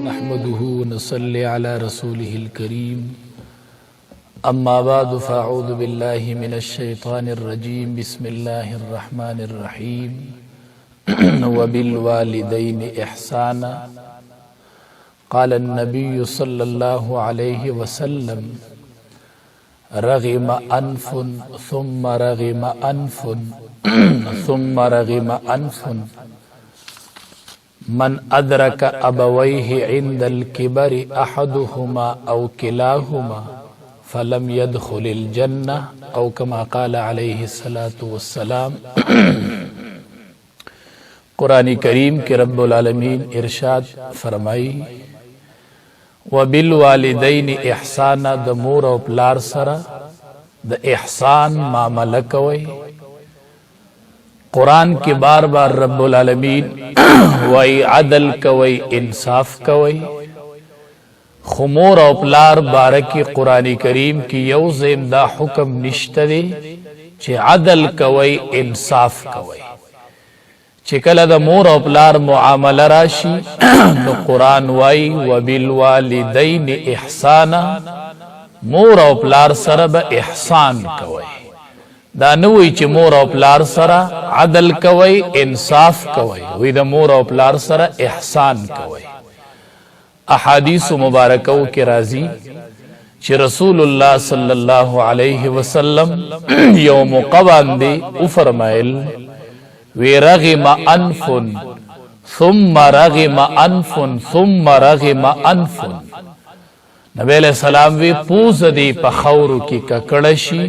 نحمده ونصلي على رسوله الكريم. أما بعد، فأعوذ بالله من الشيطان الرجيم. بسم الله الرحمن الرحيم. وبالوالدين إحسانا. قال النبي صلى الله عليه وسلم: رغم أنف ثم رغم أنف ثم رغم أنف من أدرك أبويه عند الكبر أحدهما أو كلاهما فلم يدخل الجنة، أو كما قال عليه الصلاة والسلام. قرآن کریم کې رب العالمین ارشاد فرمایي: وبالوالدین احسانا، د مور او پلار سره د احسان معامله کوي. قرآن کې بار بار رب العالمین وای عدل کوي، انصاف کوي، خو مور او پلار باره کې قرآن کریم کې یو ځای هم دا حکم نشته دی چې عدل کوي، انصاف کوي. چې کله د مور او پلار معامله راشي نو قرآن وای وبالوالدین احسانا، مور او پلار سره به احسان کوي. دا نه وی چې مور او پلار سره عدل کوي، انصاف کوي، وی د مور او پلار سره احسان کوي. احادیث مبارکو کې راځي چې رسول الله صلی الله علیه وسلم یو موقع باندې او فرمایل وی: رغم انف ثم رغم انف ثم رغم انف. نبی علیہ السلام وی پوزه دی په خاورو کې ککړه شي،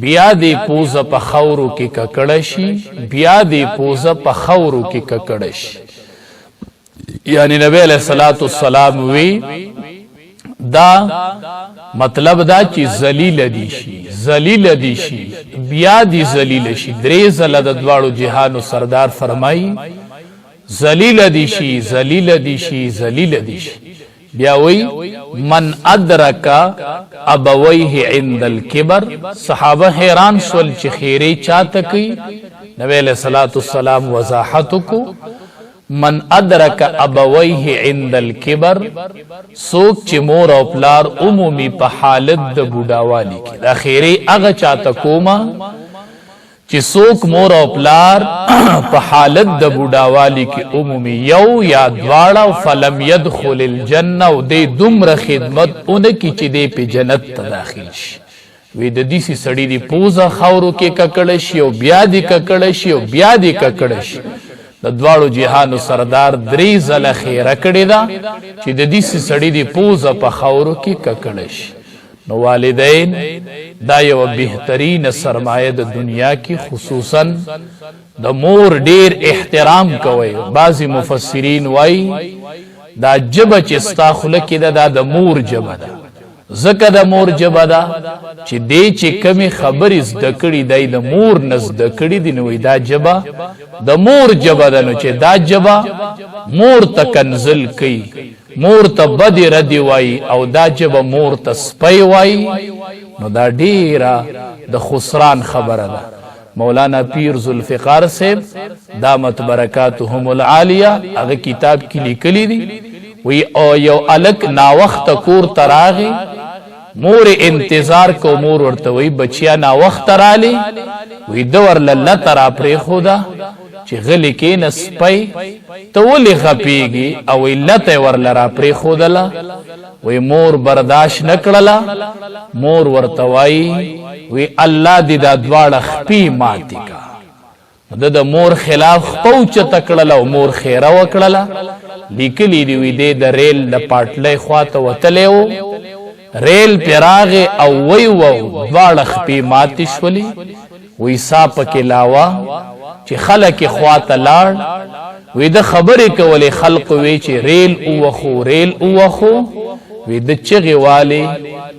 بیا دی پوزه په خاورو کې ککړه شي، بیا دی پوزه په خاورو کې ککړه شي. یعنی نبی علیہ الصلوۃ والسلام وی دا مطلب دا چې ذلیل دي شي، ذلیل دي شي، بیا دی ذلیل شي. درې ځله د دواړو جهانو سردار فرمایي ذلیل دي شي، ذلیل دي شي، ذلیل دي شي. بیا وی من ادرک ابویه عند الكبر. صحابه حیران شول چې خیره چاته کوي؟ نبی علیہ الصلوۃ والسلام وضاحت کو: من ادرک ابویه عند الكبر، سوک چې مور او پلار عمومي په حالت د بوډاوالي کې. دا خیره هغه چاته کومه چې څوک مور او پلار په حالت د بوډاوالي کې عمومي، یو یا دواړه، فلم يدخل الجنه، او دې دومره خدمت اونکي چې دې په جنت ته داخل شي، وی د دې سړي دی پوزه خاورو کې ککړ شي او بیا دې ککړ شي او بیا دې ککړ شي. د دواړو جهانو سردار درې ځله خیره کړې ده چې د دې سړي دی پوزه په خاورو کې ککړ شي. نو والدین دا یو بهترین سرمایه د دنیا کې، خصوصا د مور ډیر احترام کوي. بعضی مفسرین وای دا ژبه چې ستا خوله کې ده، دا د مور ژبه ده، ځکه د مور ژبه ده چې دې چې کمی خبرې زده کړي دی د مور نه زده کړي دي. نو دا ژبه د مور ژبه ده، نو چې دا ژبه مور ته کنزل کوي، مور ته بدی ردی وای او دا ژبه مور ته سپی وای، نو دا ډیره د خسران خبره ده. مولانا پیر ذوالفقار صاحب دامت برکاتهم العالیه هغه کتاب کې لیکلی دی، وی او یو الک ناوخت کور تراغی، مور انتظار کو، مور ورته وی بچیا ناوخت رالی؟ وی د ور لله ترا پرې خدا چې غلی کې نسپای ته ولې خپېږي؟ او علت ور لرا پرې خودله. وی مور برداشت نکړله، مور ورته وای وی الله دې دا دواړه خپې ماتې کا. د مور خلاف پوچ تکړله او مور خیره وکړله. لیکلی دی وی د ریل د پاټلې خواته وتلی و، ریل پراغه او وی و دواړه خپې ماتې شولې. وی سا پکې لاوه چې خلک خواته لاړ، وی د خبرې کولې، خلق وی چې ریل اوخو، ریل اوخو. وی د چغې والے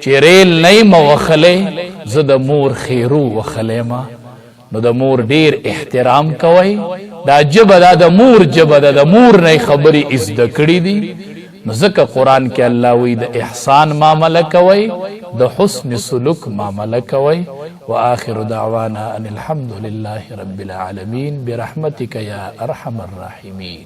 چې ریل نه موخلې، زه د مور خیرو وخلې ما. نو د مور ډیر احترام کوي. دا ژبه دا د مور ژبه ده، د مور نه خبرې زده کړې دي. نو ځکه قرآن کې الله وی د احسان معامله کوي. د حسن سلوک معامله کوئ. وآخر دعوانا ان الحمد لله رب العالمين برحمتك يا ارحم الراحمين.